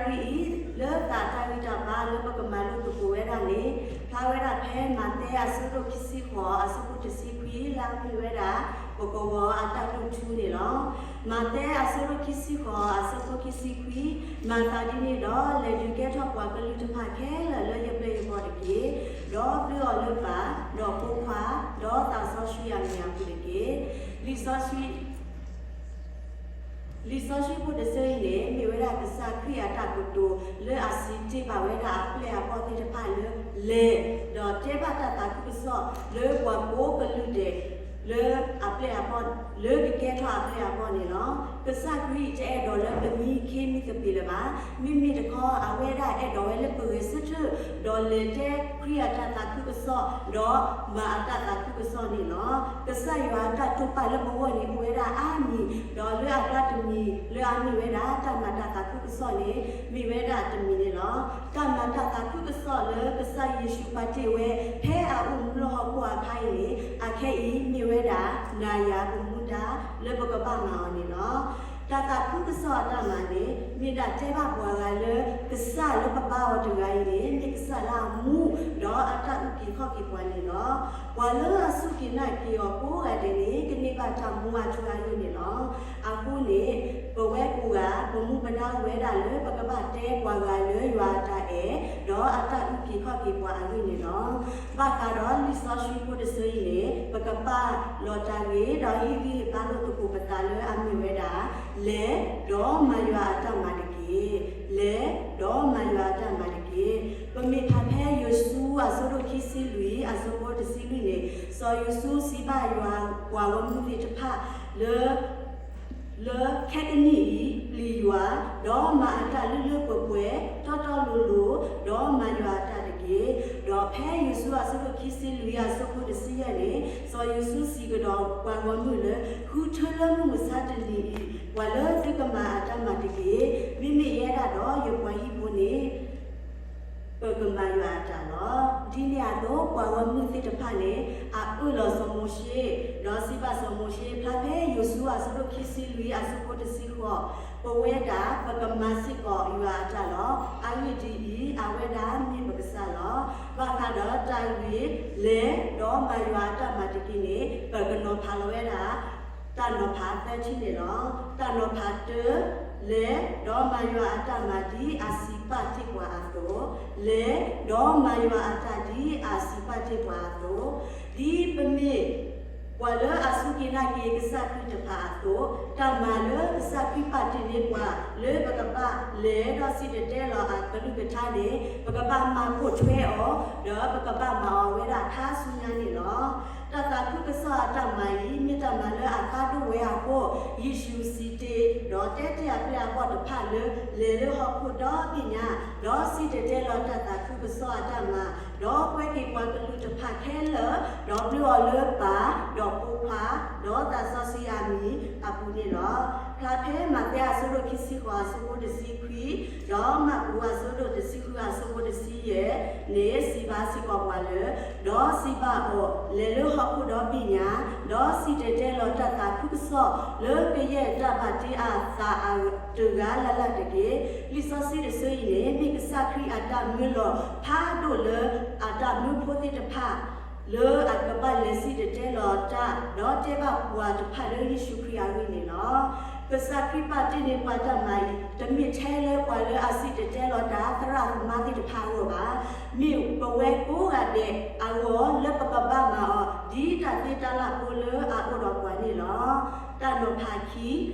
အံၤ လၢသးတၢ်ဂံၢ်တၢ်ဘါလၢပကမၤလိသကိးဝဲဒၣ်န့ၣ် ဖျါဝဲဒၣ်ဖဲမးသဲအဆၢဒိၣ်ခံဆံဃိး အဆၢဖိတဆံခွံ လၢအမ့ၢ်ဝဲဒၣ် ပကဝီၤအတၢ်တိာ်ထူန့ၣ်လီၤ. မးသဲအဆၢဒိၣ်ခံဆံဃိး အဆၢဖိခံဆံခွံ, မၤသးဒ်န့ၣ်ဒီး လဲၤဒုးကဲထီၣ်ပှၤကလုာ်တဖၣ်ခဲလၢာ်လၢယပျဲၢ်ယဘီၣ်တက့ၢ်. ဒီးပျဲအီၤလၢပၢ်, ဒီးဖိခွါ, ဒီးသးစီဆှံအမံၤအပူၤတက့ၢ်. လံာ်စီဆှံ လံာ်စီဆှံဖိတဆၢအံၤန့ၣ် မ့ၢ်ဝဲဒၣ်ကစၢ်ခရံာ်အတၢ်ကတိၤ လၢအစံးတ့ၢ်ဘၣ်ဝဲဒၣ်အပျဲၢ်အဘီၣ်သ့ၣ်တဖၣ်လၢ လဲၤ, ဒီးတဲဘၣ်တၢ်သးခုကစီၣ်လၢပှၤကိးကလုာ်ဒဲး လၢအပျဲၢ်အဘီၣ် လၢကကဲထီၣ်အပျဲၢ်အဘီၣ်န့ၣ်လီၤ. ကစၢ်ခရံာ်တအဲၣ်ဒိးလၢပမံခ့မံသပ့ၤလၢၤဘၣ်. မ့မ့ၢ်တခီ အဝဲဒၣ်အဲၣ်ဒိးဝဲလၢပဂဲၤဆၢထၢၣ် ဒီးလဲၤတဲခရံာ်အတၢ်သးခုကစီၣ် ဒီးမၤအတၢ်သးခုကစီၣ်န့ၣ်လီၤ. ကစၢ်ယွၤအတၢ်တိာ်ပာ်လၢပဂီၢ်န့ၣ် အိၣ်ဝဲဒၣ်အါမံၤ, ဒီးလၢအကျါတမံၤ လၢအမ့ၢ်ဝဲဒၣ်တၢ်မၤတၢ်သးခုကစီၣ်န့ၣ် မ့ၢ်ဝဲဒၣ်တမံၤန့ၣ်လီၤ. တၢ်မၤတၢ်သးခုကစီၣ်လၢကစၢ်ယ့ၣ်ၡူးပာ်တ့ၢ်ဝဲ ဖဲအအိၣ်မူလၢဟီၣ်ခိၣ်အခါအံၤန့ၣ် အခဲအံၤမ့ၢ်ဝဲဒၣ် နၤယၤပမူဒါ လၢပကဘၣ်မၤအီၤန့ၣ်လီၤ. တၢ်သးခုကစီၣ်အတၢ်မၤန့ၣ် မ့ၢ်ဒၣ်တဲဘၣ်ပှၤဂၤလၢ ကစၢ်လၢပဘါအီၤတဂၤအံၤန့ၣ် မ့ၢ်ကစၢ်လၢအမူ ဒီးအတၢ်အုၣ်က့ၤခီၣ်က့ၤပှၤန့ၣ်လီၤ. ပှၤလၢအစူၢ်က့ၤနာ်က့ၤအီၤကိးဂၤဒဲးန့ၣ် ကန့ၢ်ဘၣ်တၢ်မူအထူအယိာ်န့ၣ်လီၤ. အဃိန့ၣ် ပဝဲကိးဂၤ ပမူပဒါအိၣ်ဝဲဒၣ်လၢပကဘၣ်တဲပှၤဂၤလၢယွၤအတၢ်အဲၣ် ဒီးအတၢ်အုၣ်က့ၤခီၣ်က့ၤပှၤအဂ့ၢ်န့ၣ်လီၤ. ဘၣ်ဃးဒီးလံာ်စီဆှံဖိတဆၢအံၤန့ၣ် ပကပာ်လီၤတၢ်ဂ့ၤ ဒီးဟ့ၣ်ဂံၢ်ဟ့ၣ်ဘါလိာ်သကိးပသးလၢအမ့ၢ်ဝဲဒၣ် လဲၤ, ဒီးမၤယွၤအတၢ်မၤတက့ၢ်. လဲၤ, ဒီးမၤယွၤအတၢ်မၤတက့ၢ်. ပမ့ၢ်ဖးဖဲယိၤၡူအဆၢဒိၣ်ခံဆံလွံၢ် အဆၢဖိတဆံလွံၢ်န့ၣ် စီၤယိၤၡူစံးဘၣ်ယွၤပှၤဂီၢ်မုၢ်သ့ၣ်တဖၣ်လၢ လၢခဲကနံၣ်အံၤ ပျံၤယွၤ, ဒီးမၤအတၢ်လၢလၢပှဲၤပှဲၤ တီတီလိၤလိၤ, ဒီးမၤယွၤအတၢ်တက့ၢ်. ဒီးဖဲယိၤၡူအဆၢဒိၣ်ခံဆံလွံၢ် အဆၢဖိတဆံယဲၢ်န့ၣ် စီၤယိၤၡူစံးကဒီးပှၤဂီၢ်မုၢ်လၢ ဃုထၢလၢမုၢ်မဆါတနံၤအံၤ ပှၤလၢသုကမၤအတၢ်မၤတက့ၢ်. မ့မ့ၢ်ယဲဒၣ်ဒီးယပှၤဟံၣ်ဖိန့ၣ် ပကမၤယွၤအတၢ်လီၤ. ဒ်န့ၣ်အသိး ပှၤဂီၢ်မုၢ်သ့ၣ်တဖၣ်န့ၣ် အအၢၣ်လီၤစီၤမိၤၡ့, ဒီးစံးဘၣ်စီၤမိၤၡ့ ဖျါဖဲယိၤၡူအဆၢဒိၣ်ခံဆံလွံၢ် အဆၢဖိတဆံဃိး, ပဝဲဒၣ်ပကမၤစ့ၢ်ကီးယွၤအတၢ်လီၤ. အဂ့ၢ်ဒ်အံၤ, အဝဲဒၣ်မ့ၢ်ပကစၢ်လီၤ. ဘၣ်ဃးဒီးတၢ်ဂ့ၢ် လဲၤဒီးမၤယွၤအတၢ်မၤတက့ၢ်န့ၣ် ပကနီၤဖးလီၤဝဲဒၣ် တၢ်နီၤဖးသၢထံၣ်န့ၣ်လီၤ. တၢ်နီၤဖးတၢ, လဲၤဒီးမၤယွၤအတၢ်မၤဒ်အစံးပာ်တ့ၢ်ပှၤအသိး, လဲၤဒီးမၤယွၤအတၢ်ဒ်အစံးပာ်တ့ၢ်ပှၤအသိး, ဒ်ပမ့ၢ်ပှၤလၢအစူၢ်က့ၤနာ်က့ၤကစၢ်ခရံာ်တဖၣ်အသိး, တၢ်မၤလၢကစၢ်ခရံာ်ပာ်တ့ၢ်န့ၢ်ပှၤ လၢပကဘၣ်လဲၤဒီးစံၣ်တဲၤတဲလီၤအကလုၢ်ကထါန့ၣ် ပကဘၣ်မၤပိာ်ထွဲအီၤ, ဒီးပကဘၣ်မၤအီၤဝဲဒၣ်ခါဆူညါန့ၣ်လီၤ. တၢ်သးခုကစီၣ်အတၢ်မၤအံၤ မ့ၢ်တၢ်မၤလၢအကါဒိၣ်ဝဲအဃိ, ယ့ၣ်ၡူးစံးတ့ၢ် ဒီးတဲတ့ၢ်အပျဲၢ်အဘီၣ်တဖၣ်လၢ လဲၤလၢဟီၣ်ခိၣ်ဒီဘ့ၣ်ညါ, ဒီးစံၣ်တဲၤတဲလီၤတၢ်သးခုကစီၣ်အတၢ်မၤ, ဒီးကွဲက့ၤပှၤကလုာ်တဖၣ်ခဲလၢာ်, ဒီးပျဲအီၤလၢပၢ်, ဒီးဖိခွါ, ဒီးသးစီဆှံအမံၤအပူၤန့ၣ်လီၤ. ဖျါဖဲမးသဲအဆၢဒိၣ်ခံဆံဃိး အဆၢဖိတဆံခွံ, ဒီးမၢ်ကူးအဆၢဒိၣ်တဆံဃု အဆၢဖိတဆံယဲၢ်န့ၣ် စံးဘၣ်စ့ၢ်ကီးပှၤလၢ ဒီးစံးဘၣ်အီၤ, လဲၤလၢဟီၣ်ခိၣ်ဒီဘ့ၣ်ညါ, ဒီးစံၣ်တဲၤတဲလီၤတၢ်သးခုကစီၣ်လၢကယဲၢ်တၢ်ဘၣ်တ့အသးအတဂၤလၢ်လၢ်တက့ၢ်. လံာ်စီဆှံတဆၢအံၤန့ၣ် မ့ၢ်ကစၢ်ခရံာ်အတၢ်မၢလီၤဖးဒိၣ်လၢအတၢ်မၢဖိသ့ၣ်တဖၣ် လၢအကဘၣ်လဲၤစံၣ်တဲၤတဲလီၤတၢ် ဒီးတဲဘၣ်ပှၤတဖၣ်လၢယ့ၣ်ၡူးခရံာ်အဂ့ၢ်န့ၣ်လီၤ. ကစၢ်ခရံာ်ပာ်တ့ၢ်န့ၢ်ပှၤတၢ်မၤအံၤ တမ့ၢ်ထဲလၢပှၤလၢအစံၣ်တဲၤတဲလီၤတၢ်သရၣ်သမါသ့ၣ်တဖၣ်အဂီၢ်ဘၣ်. မ့ၢ်ပဝဲကိးဂၤဒဲးအဂီၢ်လၢပကဘၣ်မၤအီၤ ဒ်တၢ်သ့တၢ်လၢ်ဖိလၢအအိၣ်ဒီးပှၤန့ၣ်လီၤ. တၢ်နီၤဖးခံ,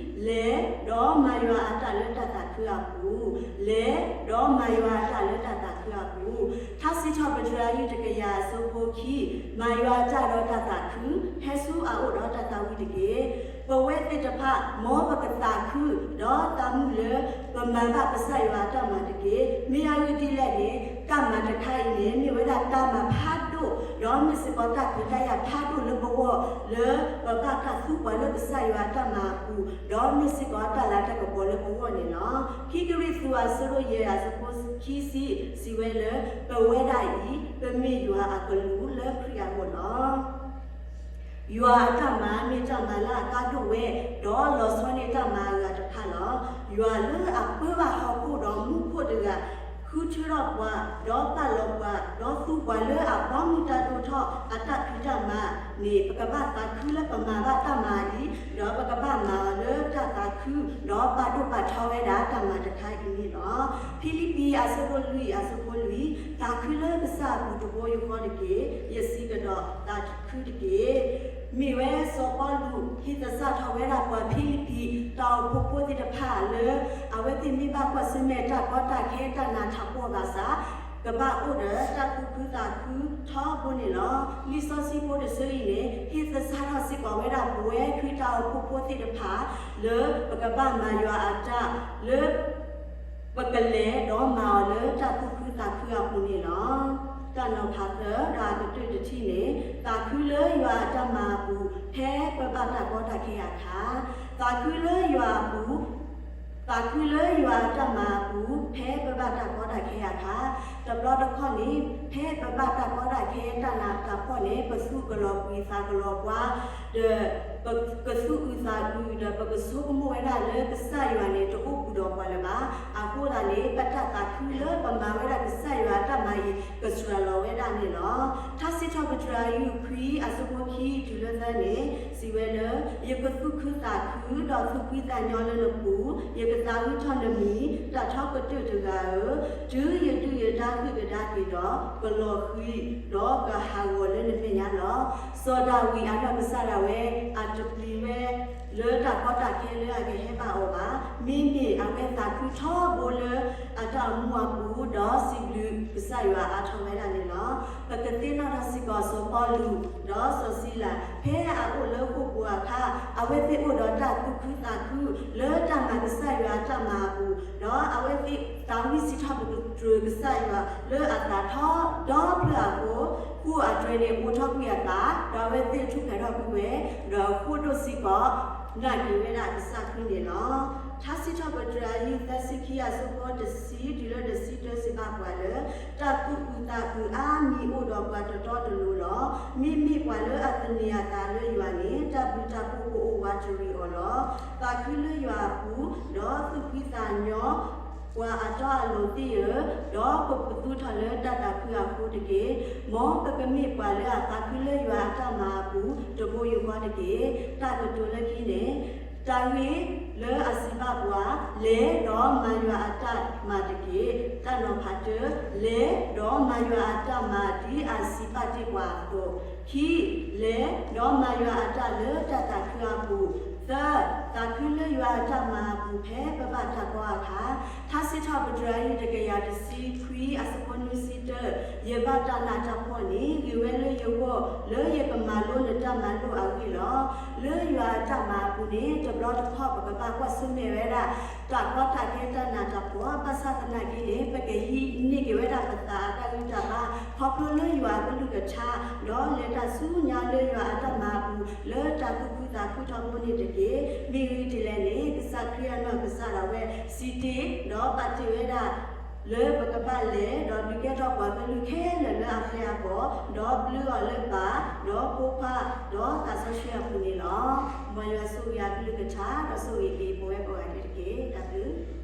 လဲၤဒီးမၤယွၤအတၢ်လၢတၢ်သးခုအပူၤ, လဲၤဒီးမၤယွၤအတၢ်လၢတၢ်သးခုအပူၤ, ထါစံးထီၣ်ပတြၢၤအယုၢ်တကယၤအဆၢဖိခံ, မၤယွၤအတၢ်ဒီးတၢ်သးခု, ဟဲဆူအအိၣ်ဒီးတၢ်သးဝံၣ်တက့ၢ်. ပဝဲသ့ၣ်တဖၣ် မ်ပကသးခု ဒီးသးမုာ်လၢ ပမၤဘၣ်ကစၢ်ယွၤအတၢ်မၤတက့ၢ်. မ့ၢ်အဂ့ၢ်ဒ်လဲၣ်န့ၣ် တၢ်မၤတခါအံၤန့ၣ် မ့ၢ်ဝဲဒၣ်တၢ်မၤဖးဒိၣ် ဒီးမ့ၢ်စ့ၢ်ကီးတၢ်ခွဲးတၢ်ယာ်ဖးဒိၣ်လၢပဂီၢ် လၢပဘၣ်တၢ်သူပှၤလၢကစၢ်ယွၤအတၢ်မၤအပူၤ, ဒီးမ့ၢ်စ့ၢ်ကီးတၢ်လၤတၢ်ကပီၤလၢပဂီၢ်န့ၣ်လီၤ. ခံကရံၣ်သူးအဆၢဒိၣ်ယဲၢ်အဆၢဖိခံဆံ စံးဝဲလၢ ပဝဲဒၣ်အံၤ ပမ့ၢ်ယွၤအကလူးလၢခရံာ်အဂီၢ်လီၤ. ယွၤအတၢ်မၤမ့ၢ်တၢ်မၤလၢအကါဒိၣ်ဝဲ, ဒီးလီၤဆီန့ၢ်တၢ်မၤအဂၤတဖၣ်လီၤ. ယွၤလၢအပၢဘၣ်ဟီၣ်ခိၣ်ဒီးမူခိၣ် ဃုထၢထီၣ်ပှၤ, ဒီးပာ်လီၤပှၤ, ဒီးသူပှၤလၢအဘီမုၢ်တၢ်ဒိၣ်ထီၣ်အတၢ်ဖံးတၢ်မၤန့ၣ် ပကဘၣ်သးခုလၢပမၤဘၣ်တၢ်မၤအံၤ, ဒီးပကဘၣ်မၤအီၤလၢတၢ်သးခု, ဒီးပာ်ဒိၣ်ပာ်ထီဝဲဒၣ်တၢ်မၤတခါအံၤန့ၣ်လီၤ. ဖံလံးပံၤအဆၢဒိၣ်လွံၢ်အဆၢဖိလွံၢ်, သးခုလၢကစၢ်အပူၤတဘိယူၢ်ဃီတက့ၢ်. ယစံးကဒီးသးခုတက့ၢ်. မ့ၢ်ဝဲစီၤပီလူးဟ့ၣ်သဆၣ်ထီၣ်ဝဲဒၣ်ပှၤဖံလံးပံၤ တၢ်အိၣ်ဖှိၣ်ဖိသ့ၣ်တဖၣ်လၢ အဝဲသ့ၣ်မ့ၢ်ဘၣ်ကွၢ်ဆၢၣ်မဲာ်တၢ်ကီတၢ်ခဲတၢ်နးတၢ်ဖှီၣ်ဘၣ်ဆၣ် ကဘၣ်အိၣ်ဒီးတၢ်သူၣ်ခုသးခုထီဘိန့ၣ်လီၤ. လံာ်စီဆှံဖိတဆၢအံၤန့ၣ် ဟ့ၣ်သဆၣ်ထီၣ်စ့ၢ်ကီးဝဲဒၣ်ပဝဲခရံာ်တၢ်အိၣ်ဖှိၣ်ဖိသ့ၣ်တဖၣ် လၢပကဘၣ်မၤယွၤအတၢ်လၢ ပကလဲၤဒီးမၤအီၤလၢတၢ်သူၣ်ခုသးခုအပူၤန့ၣ်လီၤ. တၢ်နီၤဖးသၢ ဒီးအကတၢၢ်တထံၣ်န့ၣ် သးခုလၢယွၤအတၢ်မၤအပူၤ ဖဲပဘၣ်တၢ်ကီတၢ်ခဲအခါ, သးခုလၢယွၤအပူၤ သးခုလၢယွၤအတၢ်မၤအပူၤ ဖဲပဘၣ်တၢ်ကီတၢ်ခဲအခါ, တဘျီတခီၣ်န့ၣ် ဖဲပဘၣ်တၢ်ကီတၢ်ခဲတၢ်နးတၢ်ဖှီၣ်န့ၣ် ပသူၣ်ကလီၤပှံၤသးကလီၤပှၤ ဒီး ပကသူၣ်အုးသးအုး ဒီးပကဆိကမိၣ်ဝဲဒၣ်လၢကစၢ်ယွၤန့ၣ် တအိၣ်ဘူးဒီးပှၤလၢၤဘၣ်. အဃိသတးန့ၣ် ပတၢ်သးခုလၢပမၤဝဲဒၣ်ကစၢ်ယွၤအတၢ်မၤအံၤ ကစှၤလီၤဝဲဒၣ်န့ၣ်လီၤ. ထါစံးထီၣ်ပတြၢၤအယုၢ်ခွံအဆၢဖိခံတုၤလၢသၢန့ၣ် စံးဝဲလၢ ယကသူၣ်ခုသးခု ဒီးသူၣ်ဖှံသးညီလၢနပူၤ, ယကသးဝံၣ်ထီၣ်နမံၤ တၢ်ထီကတၢၢ်တဂၤဧၢ, တုၤယဒုၣ်ယဒါသုၣ်ကဒါက့ၤဒီး ကလီၤဃံၤ ဒီးကဟးဂီၤလၢနမဲာ်ညါလီၤ. စီၤဒၤဝံးအနီၢ်ကစၢ်ဒၣ်ဝဲ အတပျံၤဝဲ လၢတၢ်ကီတၢ်ခဲလၢအကဟဲဘၣ်အီၤဘၣ်. မ့မ့ၢ်အဝဲသးခုထီဘိလၢအတၢ်အိၣ်မူအပူၤ ဒီးစံးဘျုးကစၢ်ယွၤအါထီၣ်ဝဲဒၣ်န့ၣ်လီၤ. ပကသ့ၣ်နီၣ်ထီၣ်စ့ၢ်ကီးစီၤပီလူး ဒီးစီၤစံလၤ ဖဲအအိၣ်လၢဃိာ်ပူၤအခါ အဝဲသ့ၣ်အိၣ်ဒီးတၢ်သူၣ်ခုသးခု လၢတၢ်မၤကစၢ်ယွၤအတၢ်မၤအပူၤ ဒီးအဝဲသ့ၣ်သးဝံၣ်စံးထီၣ်ပတြၢၤကစၢ်ယွၤလၢအသးထီဒီဖျၢၣ်အဃိ ဃိာ်အတြဲၤန့ၣ်အိးထီၣ်ကွံာ်အသး ဒီးအဝဲသ့ၣ်ထူၣ်ဖျဲးထီၣ်ကွံာ်ဝဲ ဒီးဃိာ်ဒိၣ်စ့ၢ်ကီး နာ်က့ၤဝဲဒၣ်ကစၢ်ခရံာ်န့ၣ်လီၤ. ထါစံးထီၣ်ပတြၢၤအယုၢ်သၢဆံခံအဆၢဖိတဆံတုၤလၢတဆံတၢစံးဘၣ်ပှၤလၢ တၢ်သူၣ်အုးသးအုးအါမံၤအိၣ်ဒီးပှၤတတီတလိၤလီၤ. မ့မ့ၢ်ပှၤလၢအသန့ၤအသးလၢယွၤန့ၣ် တၢ်ဘျုးတၢ်ဖှိၣ်ကအိၣ်ဝးတရံးအီၤလီၤ. သးခုလၢယွၤအပူၤ ဒီးသူၣ်ဖှံသးညီ ပှၤအတီအလိၤသ့ၣ်ဧၢ, ဒီးပကသူၣ်ထီၣ်လၢတၢ်သးခုအဃိတက့ၢ်. မ်ပကမ့ၢ်ပှၤလၢအသးခုလၢယွၤအတၢ်မၤအပူၤ တဘိယူၢ်ဃီတက့ၢ်. တၢ်ကတိၤလၢခံန့ၣ် တၢ်ဂ့ၢ်လၢအစံးဘၣ်ပှၤ, လဲၤဒီးမၤယွၤအတၢ်မၤတက့ၢ်. တၢ်နီၤဖးတၢ, လဲၤဒီးမၤယွၤအတၢ်မၤဒ်အစံးဘၣ်တ့ၢ်ပှၤအသိး, ခံ, လဲၤဒီးမၤယွၤအတၢ်လၢတၢ်သးခုအပူၤ, သၢ, သးခုလၢယွၤအတၢ်မၤအပူၤဖဲပဘၣ်တၢ်ကီအခါ. ထါစံးထီၣ်ပတြၢၤအယုၢ်တကယၤတဆံခွံအဆၢဖိနွံဆံတၢ, ယဘၣ်တၢ်နးတၢ်ဖှီၣ်န့ၣ် ဂ့ၤဝဲလၢယဂီၢ် လၢယကမၤလိနတၢ်မၤလိာ်အဂ့ၢ်လီၤ. လၢယွၤအတၢ်မၤအပူၤန့ၣ် တဘျီတခီၣ်ပကဘၣ်ကွၢ်ဆၢၣ်မဲာ်ဝဲဒၣ် တၢ်ကီတၢ်ခဲတၢ်နးတၢ်ဖှီၣ် ဘၣ်ဆၣ်သနာ်က့န့ၣ် ပကဟံးန့ၢ်က့ၤဝဲဒၣ်ပသးအတၢ်ဂံၢ်တၢ်ဘါ ခီဖျိလၢယွၤအကလုၢ်ကထါ ဒီးလဲၤတၢ်ဆူညါလၢယွၤအတၢ်မၤအပူၤ လၢတၢ်သူၣ်ခုသးခုထီဘိန့ၣ်တက့ၢ်. မ့ၢ်ဂ့ၢ်ဒ်လဲၣ်န့ၣ် ကစၢ်ခရံာ်အနီၢ်ကစၢ်ဒၣ်ဝဲ စံးတ့ၢ် ဒီးပာ်တ့ၢ်ဝဲဒၣ် လၢပကဘၣ်လဲၤ ဒီးဒုးကဲထီၣ်ပှၤကလုာ်ခဲလၢာ်လၢအပျဲၢ်အဘီၣ်, ဒီးဘျုးအီၤလၢပၢ်, ဒီးဖိခွါ, ဒီးသးစီဆှံအပူၤန့ၣ်လီၤ. မ်ယွၤဆိၣ်ဂ့ၤအကလုၢ်ကထါ ဒီးဆိၣ်ဂ့ၤက့ၤပဝဲကိးဂၤဒဲးတက့ၢ်. တၢ်ဘျုး